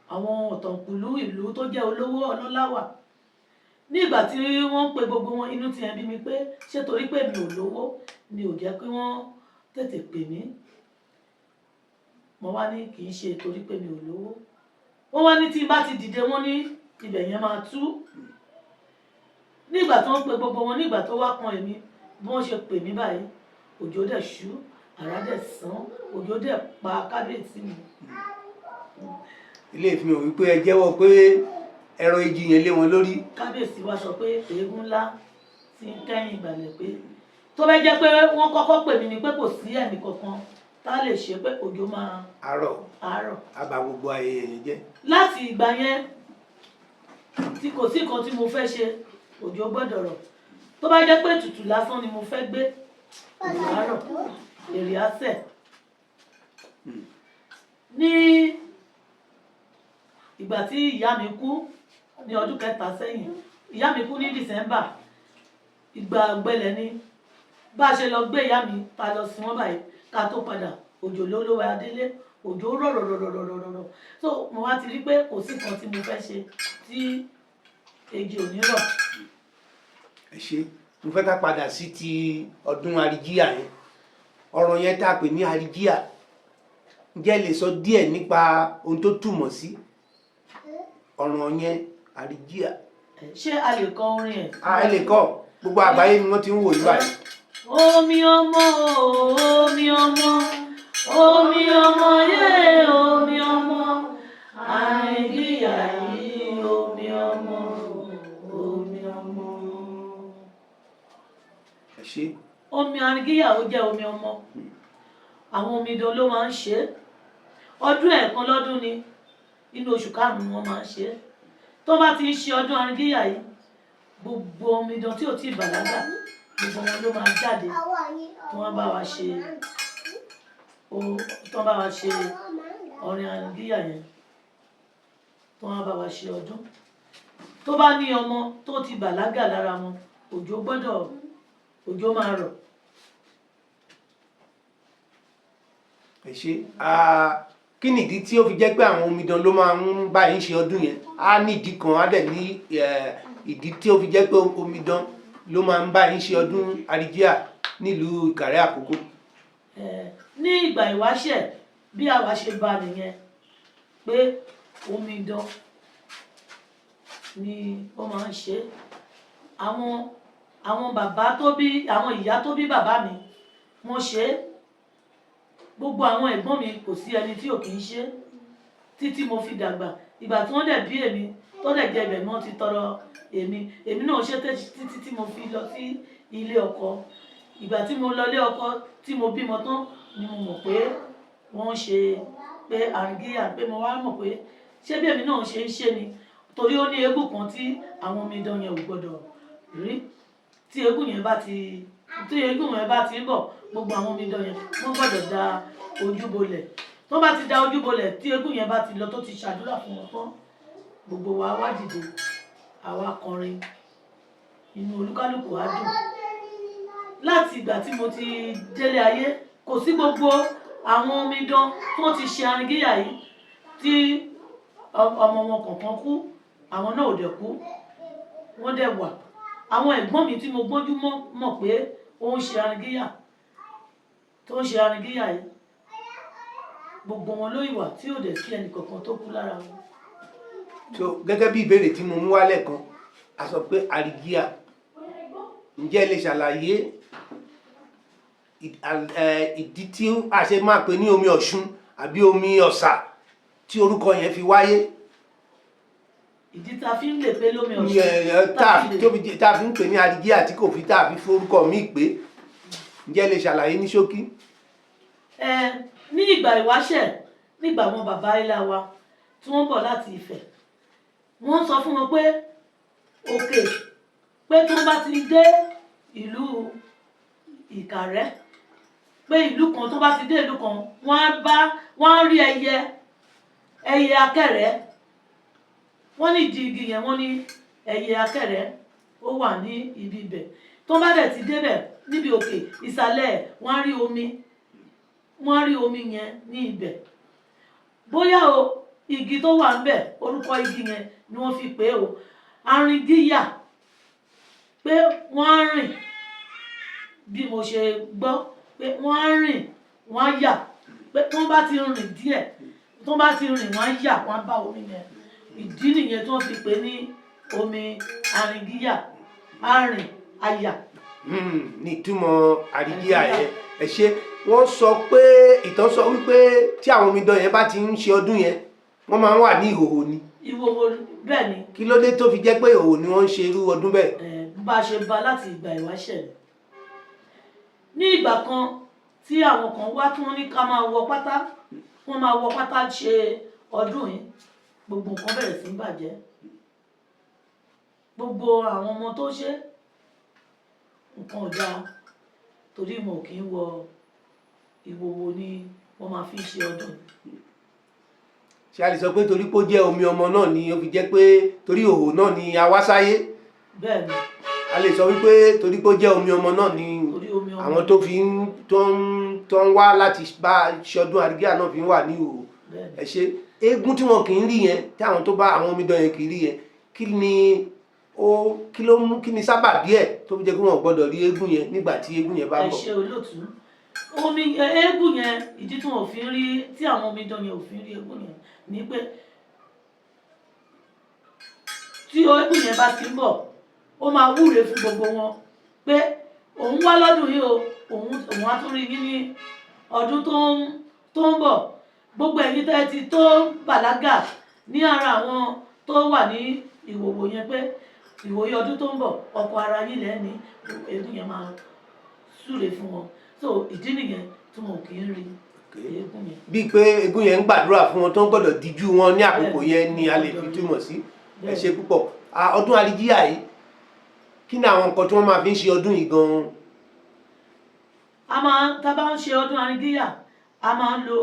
àwọn ọ̀tọ̀kùlú ìlú tó jẹ́ olówó ọlọ́lá wà. Ní ìgbà tí wọ́n ń pe gbogbo wọn, inú ti ẹ̀ bí mi pé ṣé torí pé mi ò lówó ni ò jẹ́ kí wọ́n tètè pè mí. Mo wá ní kì í ṣe torí pé mi ò lówó. Wọ́n wá ní tí n bá ti dìde, wọ́n ní ibẹ̀ yẹn máa tú. Nígbà tó ń pe gbogbo wọn, nígbà tó wá kan èmi, bí wọ́n ṣe pè mí báyìí, òjò dẹ̀ ṣú, àrá dẹ̀ sán, òjò dẹ̀ pa kábíyèsí mi. Ilé ìfihàn wípé ẹ jẹ́wọ́ pé ẹ̀rọ èjì yẹn lé wọn lórí. Kábíyèsí wa sọ pé eégún ńlá ti ń kẹ́yìn ìgbàlẹ̀, pé tó bá jẹ́ pé wọ́n kọ́kọ́ pè mí ni, pé kò sí ẹnì kankan tá a lè ṣe, pé òjò máa àárọ̀ àárọ̀ á bà gbogbo ayẹyẹ yẹn jẹ́. Láti ìgbà yẹn, tí kò sí nǹkan tí mo fẹ́ ṣe, òjò gbọ́dọ̀ rọ̀. Tó bá jẹ́ pé ètùtù lásán ni mo fẹ́ gbé, òjò á rọ̀, èrè á sẹ̀. Ní ìgbà tí ìyá mi kú ní ọdún kẹta sẹ́yìn, ìyá mi kú ní December, ìgbà ọ̀gbẹlẹ̀ ni. Bá a ṣe lọ gbé ìyá mi, ta lọ sin wọ́n báyìí, ká tó padà, òjò ló ló wa délé. Òjò rọ̀ rọ̀ rọ̀ rọ̀ rọ̀ rọ̀ rọ̀. So mo wá ti rí pé kò sí nǹkan tí mo fẹ́ ṣe tí èjì ò ní rọ̀. Ẹ ṣe. Mo fẹ́ ká padà sí ti ọdún Àríjíà yẹn, ọ̀rọ̀ yẹn tá a pè ní Àríjíà. Ǹjẹ́ ẹ lè sọ díẹ̀ nípa ohun tó túmọ̀ sí ọ̀ràn yẹn, Àríjíà? Ṣé a lè kọ orin ẹ̀? A, ẹ lè kọ́. Gbogbo àgbáyé ni wọ́n ti ń wò yí báyìí. Omi ọmọ, omi ọmọ, omi ọmọ yé, omi ọmọ àìríyá yìí, omi ọmọ, omi ọmọ. Omi Aringíyà ó jẹ́ omi ọmọ. Àwọn omidan ló máa ń ṣe é. Ọdún ẹ̀ẹ̀kan lọ́dún ni, inú oṣù karùn-ún ni wọ́n máa ń ṣe é. Tó bá ti ń ṣe ọdún Aringíyà yìí, gbogbo omidan tí ò tí ì bàlágà, gbogbo wọn ló máa jáde tí wọ́n bá wa ṣe tí wọ́n bá wa ṣe ọrin Aringíyà yẹn, tí wọ́n bá wa ṣe ọdún. Tó bá ní ọmọ tó ti bàlágà lára wọn, òjò gbọ́dọ̀, òjò máa rọ̀. Ẹ ṣe. Kí nìdí tí ó fi jẹ́ pé àwọn omidan ló máa ń bá yín ṣe ọdún yẹn? Á ní ìdí kan, á dẹ̀ ní ìdí tí ó fi jẹ́ pé omidan ló máa ń bá yín ṣe ọdún Aringíyà nílùú Ìkàrẹ́ Àkókó. Ní ìgbà ìwáṣẹ̀, bí àwa ṣe bá nìyẹn pé omidan ni ó máa ń ṣe. Àwọn bàbá tó bí, àwọn ìyá tó bí bàbá mi, wọ́n ṣe é. Gbogbo àwọn ẹ̀gbọ́n mi, kò sí ẹni tí ò kì í ṣe títí mo fi dàgbà. Ìgbà tí wọ́n dẹ̀ bí èmi, tó dẹ̀ jẹ́ ibẹ̀ ni wọ́n ti tọrọ èmi, èmi náà ṣe títí tí mo fi lọ sí ilé ọkọ. Ìgbà tí mo lọ ilé ọkọ, tí mo bímọ tán, ni mo mọ̀ pé wọ́n ń ṣe pé Aringíyà, pé mo wá mọ̀ pé ṣé bí èmi náà ṣe ń ṣe ni. Torí ó ní eégún kan tí àwọn omidan yẹn ò gbọdọ̀ rí. Tí eégún yẹn bá ti ń bọ̀, gbogbo àwọn omidan yẹn, wọ́n gbọdọ̀ da ojú bolẹ̀. Tó bá ti da ojú bolẹ̀, tí eégún yẹn bá ti lọ, tó ti ṣàdúrà fún wọn tán, gbogbo wa wá dìde, àwa kọrin, inú olúkálùkù á dùn. Láti ìgbà tí mo ti délé ayé, kò sí gbogbo àwọn omidan tó ti ṣe Aringíyà yìí tí ọmọ wọn kọ̀ọ̀kan kú, àwọn náà ò dẹ̀ kú, wọ́n dẹ̀ wà. Àwọn ẹ̀gbọ́n mi tí mo gbọ́njú mọ̀ pé ó ń ṣe Aringíyà, tó ń ṣe Aringíyà yìí, gbogbo wọn ló ìwà tí ò dẹ̀ sí ẹnì kankan tó kú lára wọn. So gẹ́gẹ́ bí ìbéèrè tí mo mú wá lẹ́ẹ̀kan, a sọ pé Aringíyà, ǹjẹ́ ẹ lè ṣàlàyé ìdí tí a ṣe máa pè ní omi Ọ̀ṣun àbí omi Ọ̀sà tí orúkọ yẹn fi wáyé? Ìdí tá a fi ń lè pé lómi Ní, Ọ̀ṣun, tá a fi ń pè ní Aringíyà tí kò fi tá a fi forúkọ míì pé, ǹjẹ́ ẹ lè ṣàlàyé ní ṣókí? Ní ìgbà ìwáṣẹ̀, nígbà àwọn bàbá ilá wa tí wọ́n bọ̀ láti Ifẹ̀, wọ́n sọ fún wọn pé òkè, pé tí wọ́n bá ti dé ìlú Ìkàrẹ́, pé ìlú kan, tó bá ti dé ìlú kan, wọ́n á bá, wọ́n á rí ẹyẹ akẹ́rẹ́. Wọ́n ní ìdí igi yẹn, wọ́n ní ẹyẹ akẹ́rẹ́ ó wà ní ibi ibẹ̀. Tó bá dẹ̀ ti débẹ̀, níbi òkè ìsàlẹ̀ ẹ̀, wọ́n á rí omi, wọ́n á rí omi yẹn ní ibẹ̀. Bóyá o igi tó wà ńbẹ̀, orúkọ igi yẹn ni wọ́n fi pè é o, Aringíyà, pé wọ́n á rìn, bí mo ṣe gbọ́, pé wọ́n á rìn, wọ́n á yà, pé tí wọ́n bá ti rìn díẹ̀, tí wọ́n bá ti rìn, wọ́n á yà, wọ́n á bá omi yẹn. Ìdí nìyẹn tí wọ́n fi pè é ní omi Aringíyà, arìn ayà. Ní ìtumọ̀ Aringíyà yẹn. Ẹ ṣe. Wọ́n sọ pé ìtàn sọ wípé tí àwọn omidan yẹn bá ti ń ṣe ọdún yẹn, wọ́n máa ń wà ní ìhòhò ni. Ìhòhò, bẹ́ẹ̀ ni. Kí ló dé tó fi jẹ́ pé ìhòhò ni wọ́n ń ṣe irú ọdún bẹ́ẹ̀? Bá a ṣe bá láti ìgbà ìwáṣẹ̀ ni. Ní ìgbà kan tí àwọn kan wá tí wọ́n ní ká máa wọ pátá, wọ́n máa wọ pátá ṣe ọdún yìí, gbogbo nǹkan bẹ̀rẹ̀ sí í bàjẹ́. Gbogbo àwọn ọmọ tó ṣe nǹkan ò dáa, torí wọn ò kí ń wọ ìhòhò ni wọ́n máa fi ń ṣe ọdún yìí. Ṣé a lè sọ pé torí pé ó jẹ́ omi ọmọ náà ni ó fi jẹ́ pé torí ìhòhò náà ni a wá sáyé? Bẹ́ẹ̀ ni. A lè sọ wípé torí pé ó jẹ́ omi ọmọ náà ni Torí omi ọmọ. àwọn tó fi ń tó ń wá láti bá ṣọdún Aringíyà náà fi ń wà ní ìhòhò. Bẹ́ẹ̀ ni. Ẹ ṣe. Eégún tí wọn kì í rí yẹn, tí àwọn tó bá àwọn omidan yẹn kì í rí yẹn, kí ni ó kí ló mú, kí ni sábàbí ẹ̀ tó fi jẹ́ kí wọn ò gbọ́dọ̀ rí eégún yẹn nígbà tí eégún yẹn bá ń Ẹ bọ̀? ṣe, olóòtú. Omi eégún yẹn, ìdí tí wọn ò fi ń rí, tí àwọn omidan yẹn ò fi ń rí eégún yẹn ni pé tí eégún yẹn bá ti ń bọ̀, ó máa wúre fún gbogbo wọn pé òun wá lọ́dún yìí o, òun á tún rí yín ní ọdún tó ń bọ̀. Gbogbo ẹ̀yin tẹ́ ti tó bàlágà ní ara àwọn tó wà ní ìwòwò yẹn, pé ìwòye ọdún tó ń bọ̀, ọkọ ara yín lẹ́ni. Eégún yẹn máa súre fún wọn. So ìdí nìyẹn tí wọn ò kì í rí eégún yẹn. Bíi pé eégún yẹn ń gbàdúrà fún wọn tó ń gbọ́dọ̀ díjú wọn ní àkókò Bẹ́ẹ̀ni. yẹn ni a lè fi túmọ̀ sí. Ẹ ṣe púpọ̀. Ọdún Àrígíyà yìí, kí ni àwọn nǹkan tí wọ́n máa fi ń ṣe ọdún yìí gan-an? A máa, tá a bá ń ṣe ọdún Àrígíyà, a máa ń lo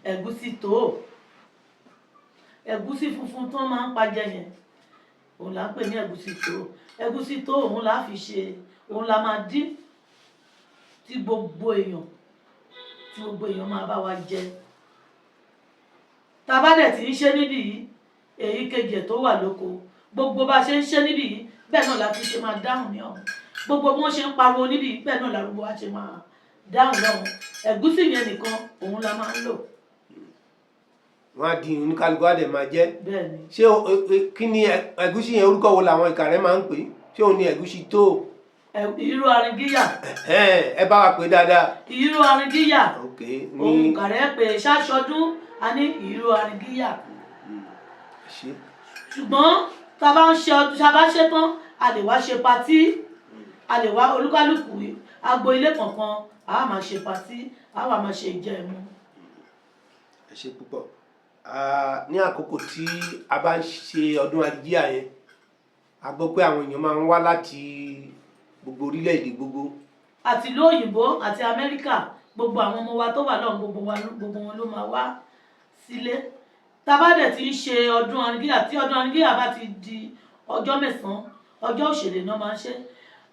ẹ̀gúsí tó ẹ̀gúsí funfun tó máa ń pajẹ yẹn, òun là ń pè ní ẹ̀gúsí tó. Ẹ̀gúsí tó òun là á fi ṣe, òun là máa dín tí gbogbo èèyàn máa bá wa jẹ. Tá a bá dẹ̀ ti ń ṣe níbí yìí, èyí kejì ẹ̀ tó wà lóko, gbogbo bá a ṣe ń ṣe níbí yìí, bẹ́ẹ̀ náà la tún ṣe máa dáhùn ní ọ̀hún. Gbogbo bí wọ́n ṣe ń pariwo níbí yìí, bẹ́ẹ̀ náà lárúgbó wa ṣe máa dáhùn lọ́hùn. Ẹ̀gúsí yẹn nìkan òun la máa ń lò. Wọ́n á di oníkálukú á dẹ̀ máa jẹ. Bẹ́ẹ̀ ni. Ṣé kí ni ẹ̀gúsí yẹn, orúkọ wo làwọn Ìkàrẹ́ máa ń pè é? Ṣé òun ni ẹ̀gúsí tó? Ìró Àrígíyà. Ẹ̀hẹ́n, ẹ bá wa pè é dáadáa. Ìró Àrígíyà. Ok. Òun Ní Kàrẹ́ pé ṣáṣọdún a ní ìró Àrígíyà. Ṣe. Ṣùgbọ́n tá a bá ń ṣe ọdún, tá a bá ṣe tán, a lè wá ṣe party, a lè wá olúkálùkù agbo ilé kọ̀ọ̀kan, a wá máa ṣe party, a wá máa ṣe ìjẹun. Ẹ ṣe púpọ̀. Ní àkókò tí a bá ń ṣe ọdún Àrígíyà yẹn, a gbọ́ pé àwọn èèyàn máa ń wá láti gbogbo orílẹ̀-èdè gbogbo. Àti ìlú òyìnbó àti Amẹ́ríkà, gbogbo àwọn ọmọ wa tó wà lọ́hùn, gbogbo wa, gbogbo wọn ló máa wá sílé tá a bá dẹ̀ ti ń ṣe ọdún Àrígíyà. Tí ọdún Àrígíyà bá ti di ọjọ́ 9, ọjọ́ òṣèré náà máa ń ṣe.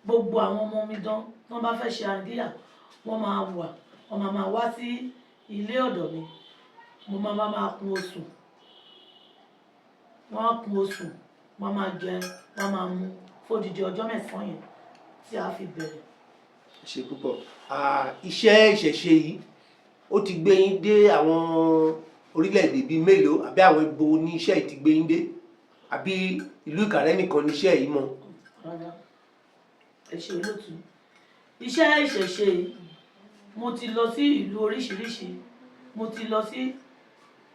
Gbogbo àwọn ọmọ mi dán tí wọ́n bá fẹ́ ṣe Àrígíyà, wọ́n máa wà, wọ́n máa máa wá sí ilé ọ̀dọ̀ mi. Mo máa kun oṣù, wọ́n á kun oṣù, wọ́n máa jẹ, wọ́n máa mu fódìdí ọjọ́ 9 yẹn tí a fi bẹ̀rẹ̀. Ẹ ṣe púpọ̀. Iṣẹ́ ìṣẹ̀ṣe yìí, ó ti gbé yín dé àwọn orílẹ̀-èdè bíi mélòó, àbí àwọn ibo ní iṣẹ́ yìí ti gbé yín dé, àbí ìlú Ìkàrẹ́ nìkan ní iṣẹ́ yìí mọ́? Rárá, ẹ ṣe olóòtú. Iṣẹ́ ìṣẹ̀ṣe yìí, mo ti lọ sí ìlú oríṣiríṣi. Mo ti lọ sí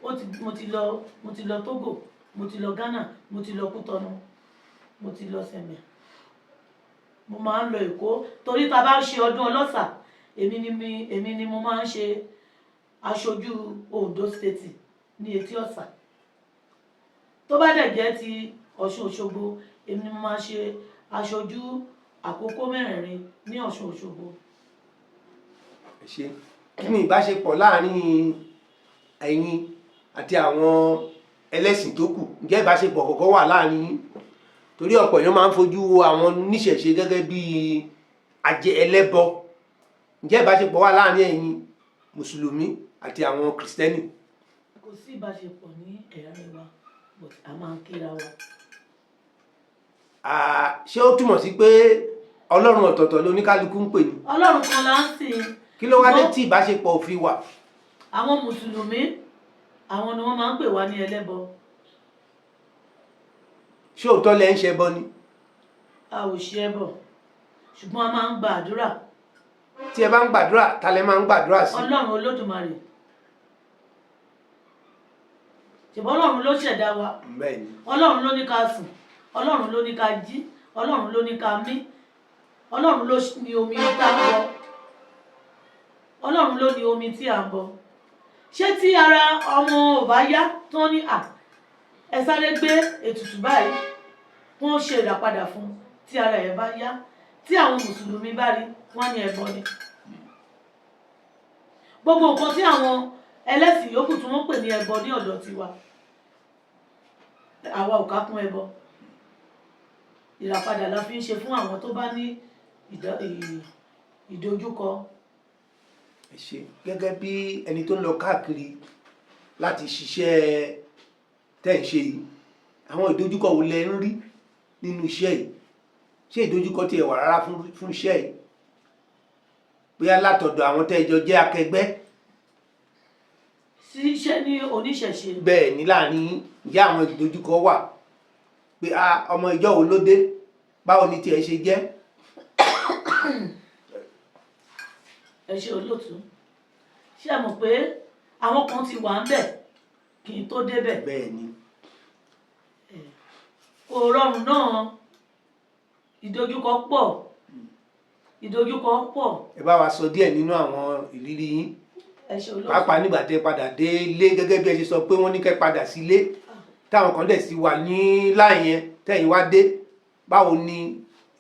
ó ti mo ti lọ Togo, mo ti lọ Ghana, mo ti lọ Kútọ̀nù, mo ti lọ Sẹ̀mẹ̀. Mo máa ń lọ Èkó torí tá a bá ń ṣe ọdún ọlọ́sà, èmi ni mo máa ń ṣe aṣojú Ondo State ní Etí Ọ̀sà. Tó bá dẹ̀ jẹ́ ti Ọ̀ṣun Òṣogbo, èmi ni mo máa ṣe aṣojú àkókò mẹ́rẹ̀ẹ̀rin ní Ọ̀ṣun Òṣogbo. Ẹ ṣe. Kí ni ìbáṣepọ̀ láàrin ẹ̀yin àti àwọn ẹlẹ́sìn tó kù? Ǹjẹ́ ìbáṣepọ̀ kọ̀ọ̀kan wà láàrin yín? Torí ọ̀pọ̀ èèyàn máa ń fojú wo àwọn oníṣẹ̀ṣe gẹ́gẹ́ bí ajẹ ẹlẹ́bọ. Ǹjẹ́ ìbáṣepọ̀ wà láàrin ẹ̀yin mùsùlùmí àti àwọn kìrìsìtẹ́nì? Kò sí ìbáṣepọ̀ ní ẹ̀rín wa, but a máa ń kíra wa. Ṣé ó túmọ̀ sí pé Ọlọ́run ọ̀tọ̀ọ̀tọ̀ lóníkálukú ń pè ní? Ọlọ́run kan là ń sìn. Kí ló wá dé Ṣùgbọ́n tí ìbáṣepọ̀ ò fi wà? Àwọn mùsùlùmí, àwọn ni wọ́n máa ń pè wá ní ẹlẹ́bọ. Ṣé òótọ́ lẹ ń ṣẹbọ ni? A ò ṣe ẹbọ, ṣùgbọ́n a máa ń gba àdúrà. Tí ẹ bá ń gbàdúrà, ta lẹ máa ń gbàdúrà sí? Ọlọ́run Olódùmarè. Ṣùgbọ́n Ọlọ́run ló ṣẹ̀dá wa. Bẹ́ẹ̀ ni. Ọlọ́run ló ní ká sùn, Ọlọ́run ló ní ká jí, Ọlọ́run ló ní ká mí, Ọlọ́run ló ní omi tá a ń bọ, Ọlọ́run ló ní omi tí à ń bọ. Ṣé tí ara ọmọ ò bá yá tán ní à ẹ sáré gbé ètùtù báyìí, wọ́n ṣe ìràpadà fún, tí ara ẹ̀ bá yá, tí àwọn mùsùlùmí bá rí, wọ́n ní ẹbọ ni. Gbogbo nǹkan tí àwọn ẹlẹ́sìn yòókù tí wọ́n pè ní ẹbọ ní ọ̀dọ̀ tiwa, àwa ò ká kún ẹbọ. Ìràpadà la fi ń ṣe fún àwọn tó bá ní ìdojúkọ. Ẹ ṣe. Gẹ́gẹ́ bí ẹni tó ń lọ káàkiri láti ṣiṣẹ́ tẹ́ ń ṣe yìí, àwọn ìdojúkọ wo lẹ ń rí nínú iṣẹ́ yìí? Ṣé ìdojúkọ tiẹ̀ wà rárá fún iṣẹ́ yìí, bóyá látọ̀dọ̀ àwọn tẹ́ ẹ jọ jẹ́ akẹgbẹ́? Sí iṣẹ́ ní oníṣẹ̀ṣe? Bẹ́ẹ̀ ni, láàrin yín, ǹjẹ́ àwọn ìdojúkọ wà pé a ọmọ ìjọ wo ló dé, báwo ni tiẹ̀ ṣe jẹ́? Ẹ ṣe olóòtú. Ṣé ẹ mọ̀ pé àwọn kan ti wà ń bẹ̀ kí n tó débẹ̀? Bẹ́ẹ̀ ni. Kò rọrùn náà, ìdojúkọ pọ̀. Ìdojúkọ pọ̀. Ẹ bá wa sọ díẹ̀ nínú àwọn ìrírí yín. Ẹ ṣe olóòtú. Pàápàá nígbà tẹ́ padà dé ilé, gẹ́gẹ́ bí ẹ ṣe sọ pé wọ́n ní kẹ́ padà sílé, táwọn kan dẹ̀ sì wà ní láì yẹn, tẹ́yìn wá dé, báwo ni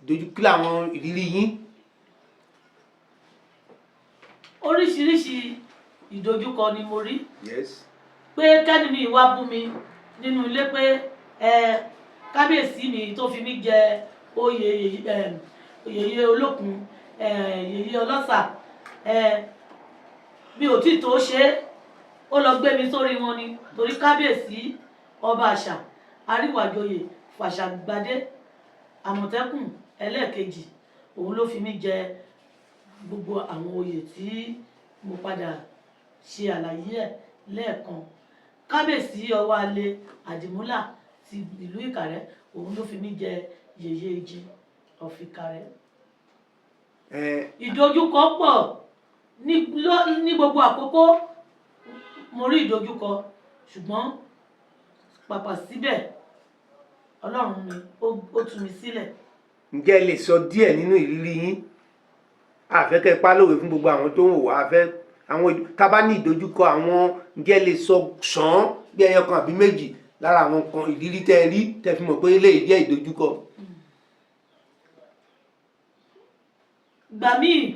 ìdojúkọ làwọn ìrírí yín? Oríṣiríṣi ìdojúkọ ni mo rí. Yes. Pé kẹ́ni mi wá bú mi nínú ilé pé ẹ kábíyèsí mi tó fi mí jẹ oyè, yèyé olókun, yèyé ọlọ́sà, mi ò tí tó ṣe é, ó lọ gbé mi sórí wọn ni, torí kábíyèsí ọba àṣà àríwájòyè fàṣàgbadé àmọ̀tẹ́kùn ẹlẹ́ẹ̀kejì, òun ló fi mí jẹ gbogbo àwọn oyè tí mo padà ṣe àlàyé ẹ̀ lẹ́ẹ̀kan. Kábíyèsí ọwọ́ alẹ́ àdìmúlà ti ìlú Ìkàrẹ́, òun ló fi mí jẹ yèyé ìjì of Ìkàrẹ́. Ìdojúkọ pọ̀ ní gbogbo àkókò. Mo rí ìdojúkọ, ṣùgbọ́n pàpà síbẹ̀, Ọlọ́run mi ó tú mi sílẹ̀. Ǹjẹ́ ẹ lè sọ díẹ̀ nínú ìrírí yín? Àfẹ́kẹ́ pálówe fún gbogbo àwọn tó ń wò wá. Àfẹ́ àwọn tá a bá ní ìdojúkọ àwọn, ǹjẹ́ ẹ lè sọ sàn án bí ẹyọ kan àbí méjì lára àwọn kan ìrírí tẹ́ ẹ rí, tẹ́ fi mọ̀ pé eléyìí jẹ́ ìdojúkọ? Gbà míì,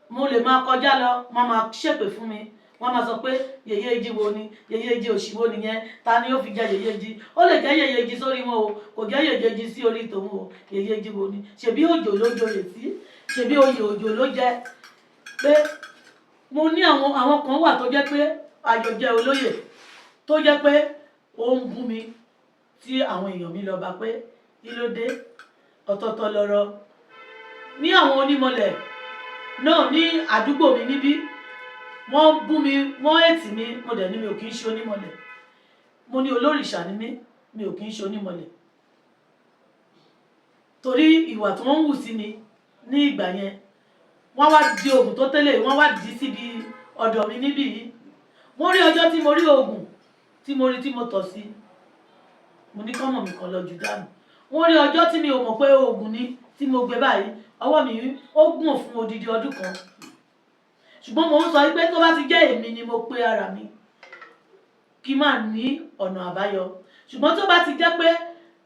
mo lè máa kọjá lọ, wọ́n máa ṣépè fún mi, wọ́n máa sọ pé yèyé ìjì wo ni, yèyé ìjì òṣì wo nìyẹn, ta ni ó fi jẹ yèyé ìjì? Ó lè jẹ́ yèyé ìjì sórí wọn o, kò jẹ́ yèyé ìjì sí orí tòun o. Yèyé ìjì wo ni? Ṣebí òjò ló joyè sí, ṣebí oyè òjò ló jẹ. Pé mo ní àwọn kan wà tó jẹ́ pé àjọjẹ olóyè, tó jẹ́ pé ó ń bú mi, tí àwọn èèyàn mi lọ bá pé kí ló dé? Ọ̀tọ̀ọ̀tọ̀ lọ̀rọ̀. Ní àwọn onímọ̀lẹ̀ náà ní àdúgbò mi níbí, wọ́n bú mi, wọ́n ètì mi. Mo dẹ̀ ní mi ò kí ń ṣe onímọ̀lẹ̀. Mo ní olórìṣà ni mí, mi ò kí ń ṣe onímọ̀lẹ̀, torí ìwà tí wọ́n ń hù sí mi ní ìgbà yẹn. Wọ́n wá di oògùn tó tẹ́lẹ̀, wọ́n wá dì í síbi ọ̀dọ̀ mi níbí yìí. Mo rí ọjọ́ tí mo rí oògùn, tí mo rí tí mo tọ̀ sí, mo ní kọ́mọ̀ mi kan lọ jù dànù. Wọ́n rí ọjọ́ tí mi ò mọ̀ pé oògùn ni tí mo gbé báyìí, ọwọ́ mi ó gùn fún odidi ọdún kan. Ṣùgbọ́n mo ń sọ pé tó bá ti jẹ́ èmi ni mo pe ara mi, kí n má ní ọ̀nà àbáyọ. Ṣùgbọ́n tó bá ti jẹ́ pé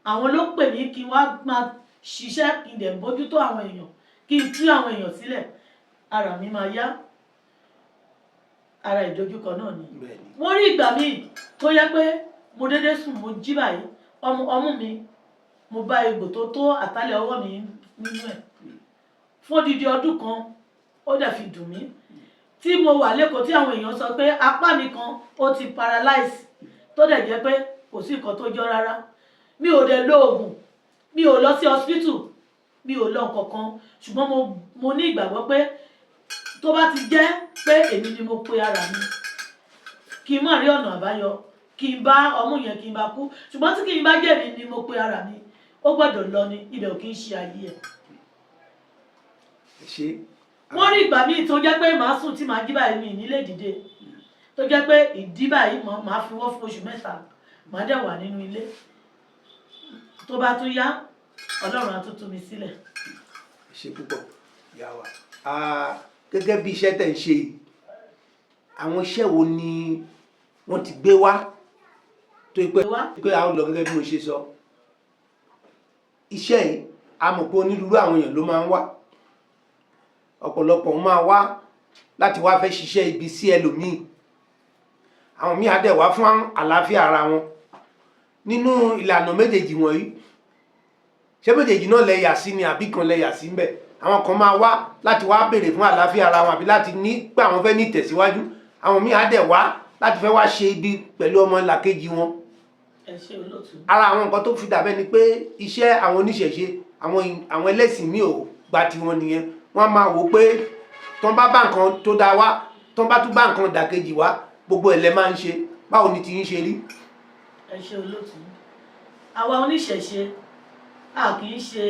àwọn ló pè mí kí n wá máa ṣiṣẹ́, kí n dẹ̀ bójútó àwọn èèyàn, kí n tú àwọn èèyàn sílẹ̀, ara mi máa yá. Ara ìdojúkọ náà ni. Wọ́n rí ìgbà míì tó yẹ pé mo dédé sùn, mo jí báyìí, ọmú mi, mo bá egbò tó tó àtàlẹ̀ ọwọ́ mi nínú ẹ̀ fún odidi ọdún kan. Ó dẹ̀ fi dùn mí. Tí mo wà lẹ́kọ̀ọ́, tí àwọn èèyàn sọ pé apá mi kan ó ti paralyze, tó dẹ̀ jẹ́ pé kò sí nǹkan tó jọ rárá. Mi ò dẹ̀ lo oògùn, mi ò lọ sí hospital, mi ò lọ nǹkankan. Ṣùgbọ́n mo ní ìgbàgbọ́ pé tó bá ti jẹ́ pé èmi ni mo pe ara mi, kí n má rí ọ̀nà àbáyọ, kí n bá ọmú yẹn, kí n bá kú. Ṣùgbọ́n tí kì í bá jẹ́ èmi ni mo pe ara mi, ó gbọ́dọ̀ lọ ni, ibẹ̀ ò kí ń ṣe ayé ẹ̀. Ẹ ṣe. Wọ́n rí ìgbà míì tó jẹ́ pé màá sùn tí màá jí báyìí, mi nílé dìde, tó jẹ́ pé ìdí báyìí màá fi wọ́ fún oṣù 3, màá dẹ̀ wà nínú ilé. Tó bá tún yá, Ọlọ́run á tún tú mi sílẹ̀. Ẹ ṣe púpọ̀, ìyá wa. Gẹ́gẹ́ bí iṣẹ́ tẹ̀ ń ṣe yìí, àwọn iṣẹ́ wo ni wọ́n ti gbé wá tó yẹ pé a ó lọ? Gẹ́gẹ́ bí mo ṣe sọ, iṣẹ́ yìí, a mọ̀ pé onírúurú àwọn èèyàn ló máa ń wá. Ọ̀pọ̀lọpọ̀ máa wá láti wá fẹ́ ṣiṣẹ́ ibi sí ẹlòmíì, àwọn míì á dẹ̀ wá fún àlàáfíà ara wọn. Nínú ìlànà méjèèjì wọ̀nyí, ṣé méjèèjì náà lẹ yà sí ni, àbí kan lẹ yà sí ń bẹ̀? Àwọn kan máa wá láti wá béèrè fún àlàáfíà ara wọn, àbí láti ní pé àwọn fẹ́ ní ìtẹ̀síwájú. Àwọn míì á dẹ̀ wá láti fẹ́ wá ṣe ibi pẹ̀lú ọmọ làkejì wọn. Ẹ ṣé olóòtú. Ara àwọn nǹkan tó fi dàbẹ́ ni pé iṣẹ́ àwọn oníṣẹ̀ṣe, àwọn ẹlẹ́sìn míì ò gba tiwọn nìyẹn. Wọ́n máa wò pé tọ́n bá bá nǹkan tó dáa wá, tọ́n bá tún bá nǹkan dàkejì wá, gbogbo ẹ̀ lẹ máa ń ṣe. Báwo ni tiyín ṣe rí? Ẹ ṣé olóòtú. Àwa oníṣẹ̀ṣe, a kì í ṣe,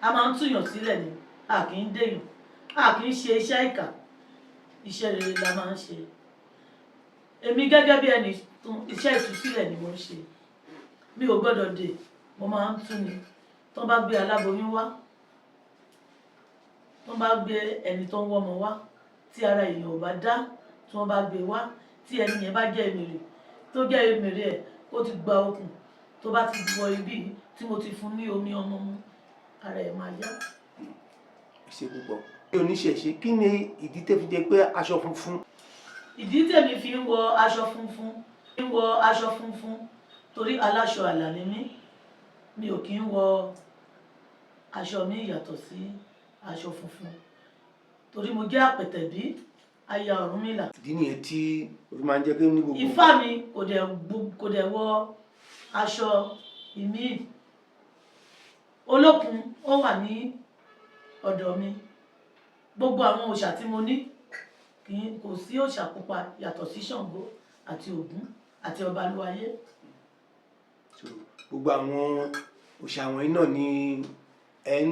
a máa ń túyàn sílẹ̀ ni, a kì í dèyàn, a kì í ṣe iṣẹ́ ìkà, iṣẹ́ rere la máa ń ṣe. Èmi gẹ́gẹ́ bí ẹni tún, iṣẹ́ ìtúsílẹ̀ ni mo ń ṣe. Mi ò gbọ́dọ̀ dè, mo máa ń tú ni. Tó bá gbé aláboyún wá, Tó bá gbé ẹni tó ń wọ́mọ wá, tí ara èèyàn ò bá dá, tí wọ́n bá gbé wá, tí ẹni yẹn bá jẹ́ èmèrè, tó jẹ́ èmèrè ẹ̀, ó ti gba okùn, tó bá ti wọ ibí tí mo ti fún ní omi ọmọ mu, ara ẹ̀ máa yá. Ẹ ṣé púpọ̀. Oníṣẹ̀ṣe, kí ni ìdí tẹ́ fi jẹ́ pé aṣọ funfun? Ìdí tèmi fi ń wọ aṣọ funfun, ń wọ aṣọ funfun, torí aláṣọ àlà ni mí. Mi ò kí ń wọ aṣọ mi yàtọ̀ sí aṣọ funfun, torí mo jẹ́ àpẹ̀tẹ̀bí aya Ọ̀rúnmìlà. Ìdí nìyẹn tí o fi máa ń jẹ́ pé ní gbogbo. Ifá mi kò dẹ̀ wọ aṣọ ìmíì. Olókun ó wà ní ọ̀dọ̀ mi. Gbogbo àwọn òòṣà tí mo ní, kì í kò sí òòṣà pupa yàtọ̀ sí Ṣàngó àti Ògún àti Ọbalúayé. So, gbogbo àwọn òòṣà wọ̀nyí náà ni ẹ ń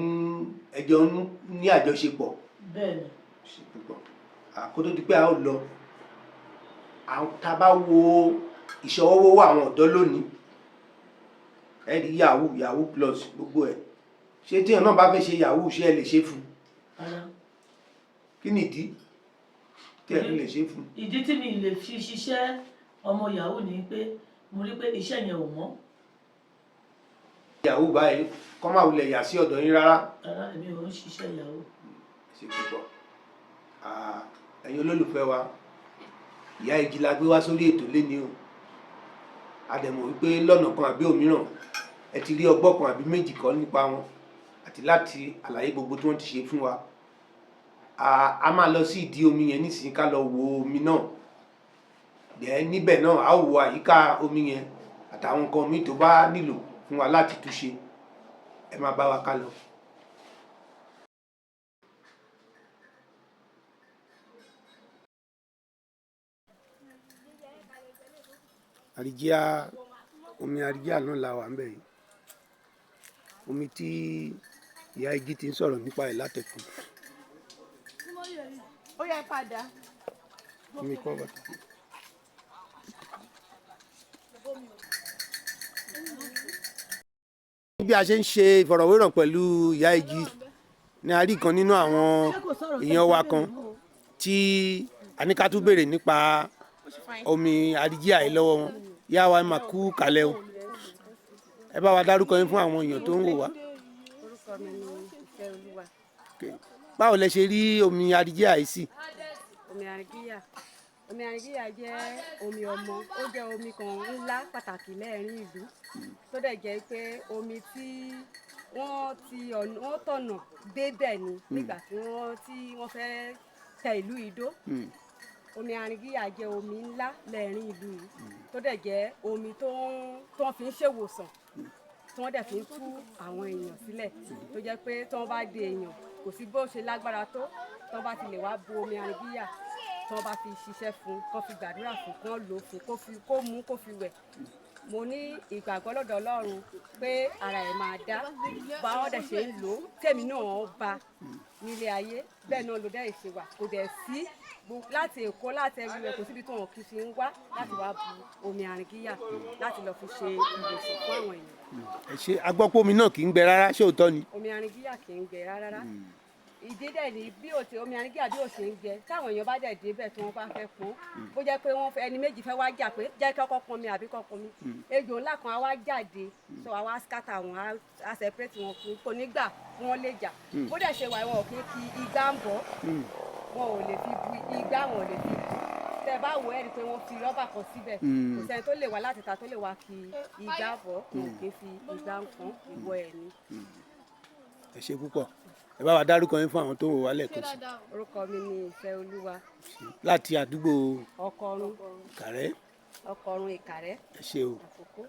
ẹjọ́ ń ní àjọṣepọ̀? Bẹ́ẹ̀ ni. Ṣe púpọ̀. Kó tó di pé a ó lọ, tá a bá wo ìṣọwọ́wọ́wọ́ àwọn ọ̀dọ́ lónìí, ẹ rí yahoo, yahoo plus, gbogbo ẹ̀. Ṣé tíyàn náà bá fẹ́ ṣe yahoo, ṣé ẹ lè ṣe fún un? Rárá. Kí nìdí tí ẹ fi lè ṣe fún un? Ìdí tí mi lè fi ṣiṣẹ́ ọmọ yahoo ni pé mo rí pé iṣẹ́ yẹn ò mọ́. Yahoo báyìí kọ́ máa wulẹ̀ yà sí ọ̀dọ̀ yín rárá? Rárá, èmi ò ń ṣiṣẹ́ yahoo. Ṣe púpọ̀. Ẹ̀yin olólùfẹ́ wa, ìyá Ìjì la gbé wá sórí ètò léni o. A dẹ̀ mọ̀ wípé lọ́nà kan àbí òmíràn, ẹ ti rí ọgbọ́n kan àbí méjì kọ́ nípa wọn àti láti àlàyé gbogbo tí wọ́n ti ṣe fún wa. A máa lọ sí ìdí omi yẹn nísìnyí, ká lọ wo omi náà dẹ̀. Níbẹ̀ náà, a ó wo àyíká omi yẹn àtàwọn nǹkan míì tó bá nílò fún wa láti túnṣe. Ẹ máa bá wa ká lọ. Àríjíá, omi àríjíá náà la wà ńbẹ̀ yìí, omi tí ìyá igi ti ń sọ̀rọ̀ nípa ẹ̀ látẹ̀kùn. Ó yẹ padà. Omi kọ́ bàtà. Bí a ṣe ń ṣe ìfọ̀rọ̀wérọ̀ pẹ̀lú ìyá igi ní, a rí kan nínú àwọn èèyàn wa kan tí a ní ká tún béèrè nípa omi àríjíá yìí lọ́wọ́ wọn. Ìyá wa, ẹ máa kú kalẹ̀ o. Ẹ bá wa dárúkọ yín fún àwọn èèyàn tó ń wò wá. Orúkọ mi ni Ìfẹ́ Olúwa. Báwo lẹ ṣe rí omi àríjíá yìí sí? Omi àrígíyà, omi àrígíyà jẹ́ omi ọmọ. Ó jẹ́ omi kan ńlá pàtàkì lẹ́ẹ̀rín ìlú, tó dẹ̀ jẹ́ pé omi tí wọ́n ti ọ̀nà wọ́n tọ̀nà débẹ̀ ni nígbà tí wọ́n fẹ́ tẹ ìlú Ìdó. Omi àrígíyà jẹ́ omi ńlá lẹ́ẹ̀rín ìlú yìí, tó dẹ̀ jẹ́ omi tó ń fi ń ṣèwòsàn, tí wọ́n dẹ̀ fi ń tú àwọn èèyàn sílẹ̀, tó jẹ́ pé tí wọ́n bá de èèyàn, kò sí bó ṣe lágbára tó, tí wọ́n bá ti lè wá bu omi àrígíyà, tí wọ́n bá fi ṣiṣẹ́ fún, kó fi gbàdúrà fún, kó lò ó fún, kó fi kó mú, kó fi wẹ̀, mo ní ìgbàgbọ́ lọ́dọ̀ Ọlọ́run pé ara ẹ̀ máa dá. Bá wọ́n dẹ̀ ṣe ń lò ó, tèmi náà bá nílé ayé bẹ́ẹ̀ náà ló dẹ̀ ṣe wà. Kò dẹ̀ sí láti Èkó, láti everywhere, kò síbi tí wọn kì í fi ń wá láti wá bu omi àrígíyà láti lọ fi ṣe ìwòsàn fún àwọn èèyàn. Ẹ ṣe. A gbọ́ pé omi náà kì í gbẹ rárá, ṣé òótọ́ ni? Omi àrígíyà kì í gbẹ rárá. Ìdí dẹ̀ ni bí òtí omi àrígíyà bí ò ṣe ń gbẹ, táwọn èèyàn bá dẹ̀ débẹ̀ tí wọ́n bá fẹ́ pọ́n, bó jẹ́ pé wọ́n fẹ́ ẹni méjì fẹ́ wá jà pé jẹ́ kọ́kọ́ pọn mi àbí kọ́kọ́ mi, ejò ńlá kan á wá jáde, so àwa scatter wọn, á separate wọn, kò ní gbà wọ́n lè jà. Bó dẹ̀ ṣe wà, wọn ò kí ń fi igbá ń bọ̀, wọn ò lè fi bu igbá, wọn ò lè fi bù. Tẹ bá wò, ẹ́ rí i pé wọ́n fi rọ́bà kan síbẹ̀. Kò sẹ́ni tó lè wá láti ta tó lè wá fi igbá bọ̀. Wọn ò kí ń fi igbá ń pọ́n ìwọ ẹ̀ ni. Ẹ ṣe púpọ̀. Ẹ bá wa dárúkọ yín fún àwọn tó ń wò wá lẹ́ẹ̀kan sí. Orúkọ mi ni Ìfẹ́ Olúwa. Láti àdúgbò Ọkọrun. Ìkàrẹ́. Ọkọrun, Ìkàrẹ́. Ẹ ṣe o. Àkókò.